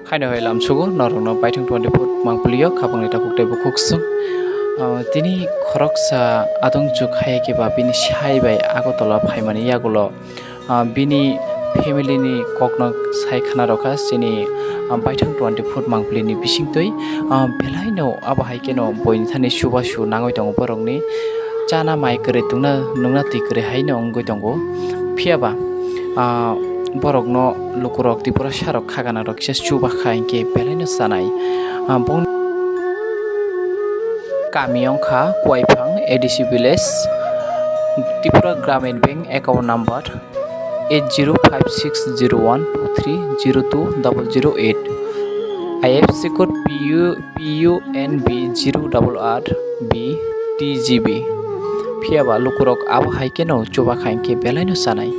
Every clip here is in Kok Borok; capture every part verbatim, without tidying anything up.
Haino hai lamsugo norokno baithang twenty-four mangpili o khapangni takhuk tei bukhuk swng. Ah, tini khoroksa adong juk hai khe ba bini sai bai Agartala phaimani yagulo, ah, bini family ni kokno sai khna rokha chini, ah, baithang twenty-four mangpili ni bisingtwi, ah, belaino abo hai kheno boini thani chubachu nangwi tongo borokni. Chana mai kwrwi tungna nungna twi kwrwi haino wngwi tongo. Phiya ba, ah, borokno lukurok Tiprasa rok khagana rok kisa chuba kha hinkhe belaino chanai. Ah, bong kami wngkha Kuaiphang A D C village, Tripura Gramin Bank account number eight zero five six zero one two three zero two double zero eight, I F S C code P U P U N B zero double R B T G B. Phiya ba lukurok abo hai kheno chuba kha hinkhe belaino chanai.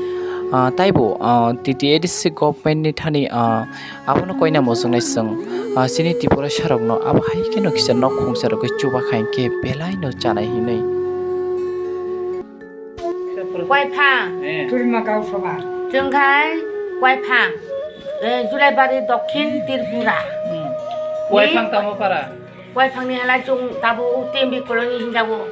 Ah, taibo, ah, T T A D C government ni thani, ah, abono koina muchungnai chwng, ah, chini Tiprasa rokno abo hai kheno kisa nok khungsa rok khe chuba kha hinkhe belaino chanai hinwi. Kuaiphang. Eh. Chwng khai Kuaiphang. Eh, Julaibari Dokhin Tripura. Hmm. Kuaiphang tamo para? Kuaiphangni halai chwng tabo T M B colony hinjago.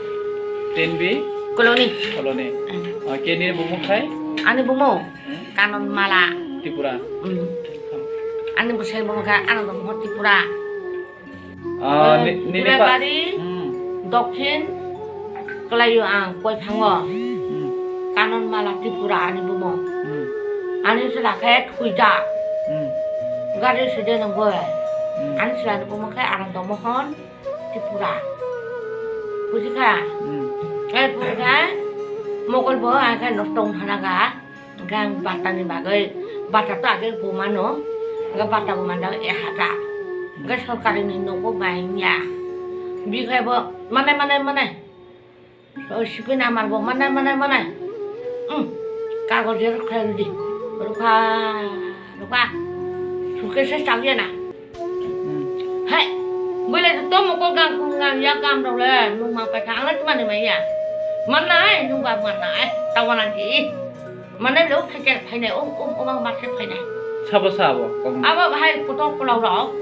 T M B? Colony. Colony. Hmm. Ah, keni bumung khai? Ani bumung? Hmm. Kanon Mala. Tripura. Hmm. Ani bwsai bumung khai Anando Mohor Tripura. Ah, eh, ni-, nini pa- Julaibari, hmm, Dokhin, kwlaio ang Kuaiphango. Hmm. Kanon Mala Tripura ani bumung. Hmm. Ani chwla khe Thuijak. Hmm. Gari accident wngwi. Hmm. Ani chwlani bumung khe Anando Mohon Tripura. Bujikha? Hmm. Eh, bujikha? Mokol bo ang khe nosto wng thanaga. Hingke ang bata ni bagwi, bata to age bo mano, hingke bata bo manjak ek hajar. Hingke sorkari ni nogo bai wngya. Bikhai bo manai, manai, manai. O sipi namar bo manai, manai, manai. Hmm. Kagoj rok khlai rwdi. Rwkha, rwkha. Suitcase se chaliya na. Hmm. Hai, bwle to mokol gang kung gang ya kam rok le, nung ma paikha, ang le tuma ni maya. Manai, nung ba manai, tawana di. Manai le o khaker phainai, o, o, o ma se phainai. Sabo sabo, kong. Abo hai kotor kolau rok.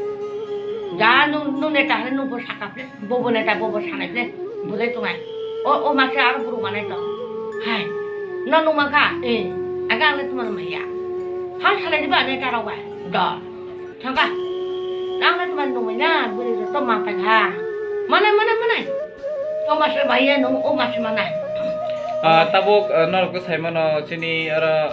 Ja nung, nung neta hai nung bo saka phle, bo bo neta, bo bo sanai phle, budai tungai. O, o ma se aro buru manai to. Hai, no nung ma kha, eh, aga ang le tuma ni maya. Ha salai di ba neta rok bai, do. Thangka. Ang na tuma nungwi na, bwrwi rok to ma pai kha. Manai, manai, manai. O ma se bai ya nung, o ma se manai. Ah, tabuk, ah, norok to sai mano, chini oro, ah,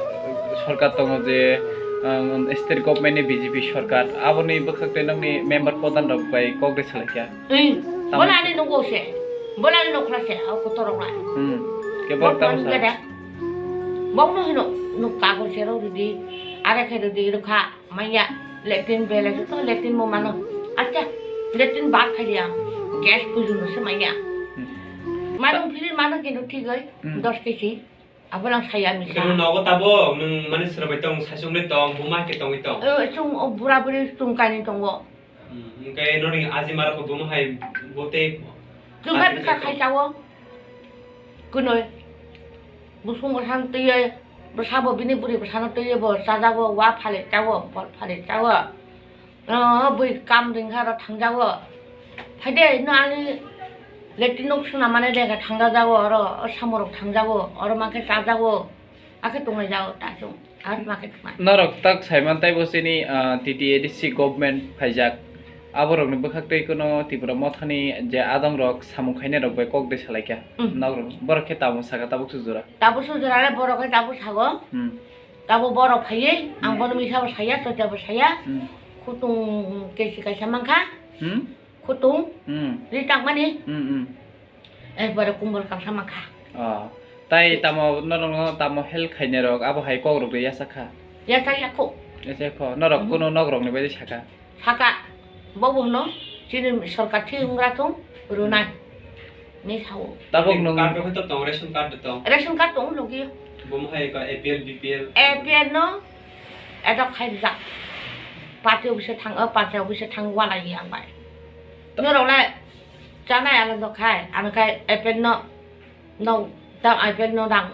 sorkar tongo je, ah, state government ni B J P sorkar. Aboni bwkhak tei nokni member pradhan rok bai kok de salai kha. Ui, tamo bola se. Ani nungo se. Bola ani nokla se, o kotor rok lai. Hmm. Ke bok tamo sa. Bok no hino, nuk kagoj se rok rwdi, are khe rwdi, rwkha. Manya, latrine bele joto latrine mo mano. Acha, latrine bad khai dia. Gas puju no se manya. Hmm. Mano phiri mano kintu thik oi, hmm, dos kg. Abo lang saya misa. Kenu nogo tabo, nung mani sera bai tong, sasung le tong, buma ke tong tong. Eh, chung o bura buri chung kani tongo. Hmm, hingke noni aji mara ko buma hai bote. Chung hai aji bisa khai tong. Khai chawo. Kunoi. Busung bwsang twiwi, bwsabo bini bwrwi bwsano twiwi bo chajago, wa phale chawo, bol phale chawo. O bwi kam ringkha ro thangjago. Phaide no ani latrine nok swnamani dega thangjajago, oro o samorok thangjago, oro mankhe chajago. Akhe tonglaijao ta chwng, ar mankhe tongma. Norok tak saiman taibo chini, ah, T T A D C government phaijak. Aborokni bwkhak tei kuno Tipra mothani je adongrok samung khainai rok bai kok de salaikha. Mm. Norok borok khe tabuk saka tabuk sujura. Tabuk sujura le borok khe tabuk sago. Hmm. Tabuk borok phaiwi ang, hmm, bono misa bo saya, chotia bo saya. Hmm. Khutung kesi kaisa mankha. Hmm. Khutung. Hmm. Ri tangmani. Hmm, hmm. Ekbare kumbol kamsa mankha. Oh. Tai tamo norokno tamo help khainai rok abo hai kok rok de yasa kha. Yasa yakho. Yasa yakho. Norok, mhm, Kuno nok rok ni bai saka. Saka, bobo hwno, chini sorkar thwi wngya thung, rwnai, hinwi sao. Tabuk nwng card rok tong, ration card tong. Ration card tong logi. Bomo hai ka A P L, B P L. A P L no, edok khai rijak. Party office thang, o party office thang walai ang bai. Norok le chanai ano dok khai, ano khai A P L no, no, ta A P L no dang.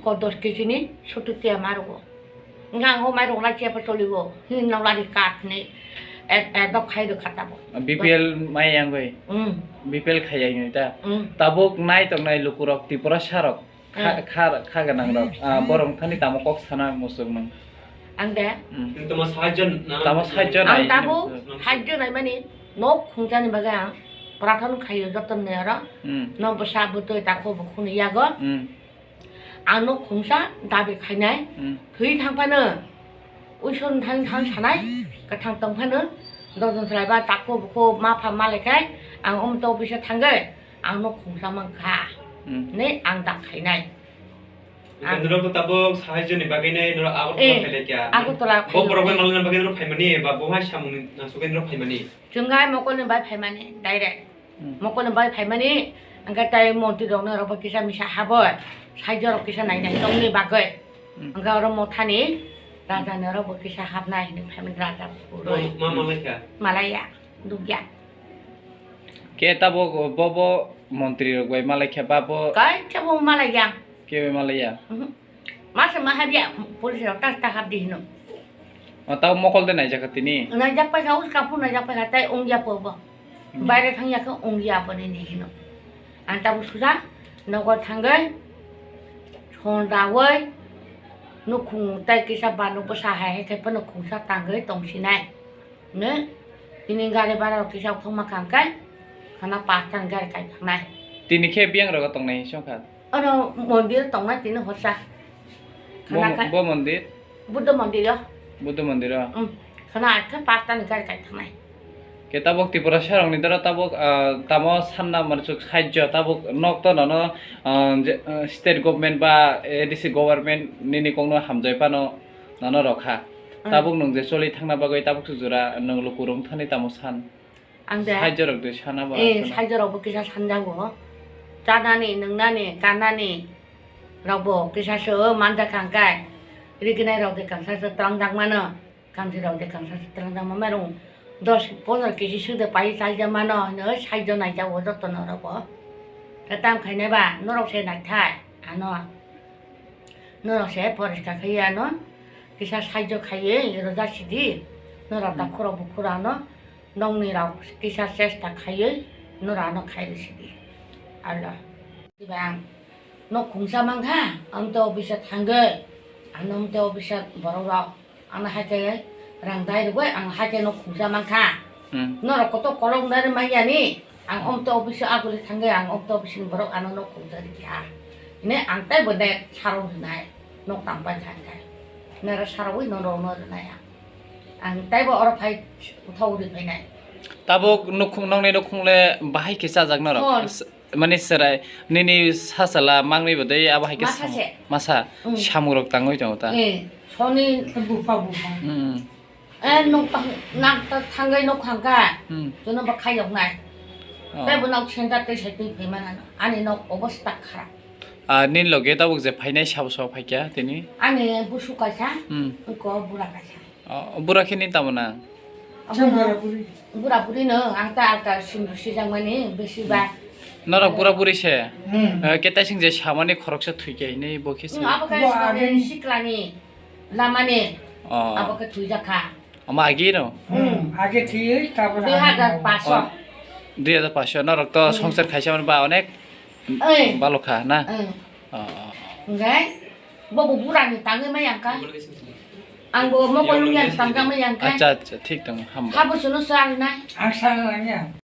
Ko dos kg ni sottur tiya ma rwgo. Nga ngo mai rok lai chepa cholibo. Hin nang lari kat ni. Et, et dok khai do kata bo. B P L mai yang bai. Mm. B P L khai yang ni ta. Mm. Tabuk nai tong nai lukurok Tripura sarok. Kha, mm, kha, kha ganang rok. Ah, borok thani tamo kok sana musuk nung. Ang de? Mm. Tamo sahajyo na. Tamo sahajyo nai. Ang tabuk sahajyo nai mani nok khungsa ni bagwi ang prathana khayo joto ni aro. Mm. No bwsa bwtwi tako bukhuni yago. Mm. Ang nok khungsa dabi khainai, hmm, thwi thang phano, uison thang thang sanai, kwthang tong phano, dojon salai ba tako buko ma pha ma lekhai, ang omo to office thangwi, ang nok khungsa mankha, hmm, ne ang dak khainai. Ang norok to tabuk sahajyo ni bagwi nai norok Agartala, eh, phailai kya. Agartala bo phailai. Borok bai malna bagwi norok phaimani, ba bo hai samung ni, ah, sugwi norok phaimani. Chwng gai mokol ni bai phaimani, direct. Hmm. Mokol ni bai phaimani, hwnkhe tai montri rok no rok bo kisa misa haboi, saijo rok kisa nai nai tongni bagwi. Hmm. Hwnkhe oro mothani raja ni oro bo kisa habnai hinwi phaimani raja puroi. Ma, ma, malaikha? Malaiya, dukya. Ke tabuk bo, bo montri rok bai malaikha ba bo? Kaisa bo malaiya. Ke bai malaiya? Mhm. Masa ma habya, police rok tas ta habdi hino. O, tao mokol de naijak kha tini? Naijak paikha, uska phu naijak paikha, tai ongya po bo. Hmm. Baire thangya khe ongya po nini hino. Ang tabuk suja, nogo thangwi, sondawi, nukhung tai kisa banu bwsa hai hai khe phano khungsa tangwi tongsinai. Ne, tini gari bara rok kisa thangma kangkai, khana pastan gari kai thangnai. Tini khe biyang rogo tongnai songkha? Oro mondir tongnai tini horsa. Bo khana mo-, kai. Bo mondir? Buddha mondir o. Buddha mondir o? Um, khana khe pastan gari kai thangnai. Ke tabuk Tripura sarong ni doro tabuk, ah, tamo sanna mansuk sahajyo tabuk nok to nono, ah, je, ah, state government ba A D C government nini kokno hamjai phano. Nono rokha. Mm. Tabuk nwng je choli thangna bagwi tabuk se jora nwng lukurok thani tamo san. Ang de? Saijo rok de sana ba. Eh, saijo rok bo kisa sanjago. Chanani, nwngnani, kannani rok bo kisa se o manja kangkai. Riginai rok de kangsa se twlangjak mano. Kanti rok de kangsa se twlangjak mano. Dos pondro kg se de pai chaijak mano. Hwnwi saijo naijago joto norok bo. Tei tam khainai ba norok se naithai ano. Norok se poriskar khai ano, kisa saijo khaiwi rwjak sidi, norok, hmm, takhurok bukhurok ano, nokni rok kisa chesta khaiwi norok ano khairwi sidi. Alo. Diba ang nok khungsa mankha, amte office thangwi, ano amte office borok rok. Ano hai khe rang dai rwgwi ang hai khe nok khungsa mankha. Hmm. Norok kotor kolok nari manya ni, ang, hmm, omto office o aguli thangwi ang omto office ni borok ano nok khungsa rikha. Hine ang tei bo de saro rwnai, nok tang pai kha hwnkhe. Nero sarawi norok no rwnai ang. Ang tei bo oro phai uthau ri phainai. Tabuk nukhung, nokni nukhung le bahai khe chajak norok? Hor. Mani chwrai, nini sasala mangni bo tei abo hai khe masa samung se. Masa, hmm, samung rok tangwi tongo ta? Eh, soni bupha bupha. Hmm. Eh, nuk tang, nak ta thangwi nuk khangkha. Hmm. Jono ba khaiyok nai. Oh. Tei bo nok center tei sai twi phaimana. Ani nok obostha kharap. Ah, nini loge tabuk je phainai sabo sabo phaikya tini? Ani busu kaisa, hmm, ko bura kaisa. Oh, bura khe ni tamo na? Abo no, bura buri no, ang ta alka sindru sijakmani besi ba. Norok bura buri se? Hmm. Eh, khe taising je samani khoroksa thwikya hinwi bo khe se? Hmm, abo khe siklani, lamani. Oh. Abo khe thwijakha. Omo agi no? Hmm, agi thwi, tabuk dui hajar paanch sho. Oh, dui hajar paanch sho. Norok to, hmm, songsar khaisa mani ba onek, oi, balokha na? Hmm. Oh, oh, oh. Hwnkhe? Bobo burani tangwi ma yang kha. Ang bo mokol nung yang tangkha ma yang kha. Acha, acha, thik tong, hambai. Habo suno sa rinai. Ang sa rinai ya.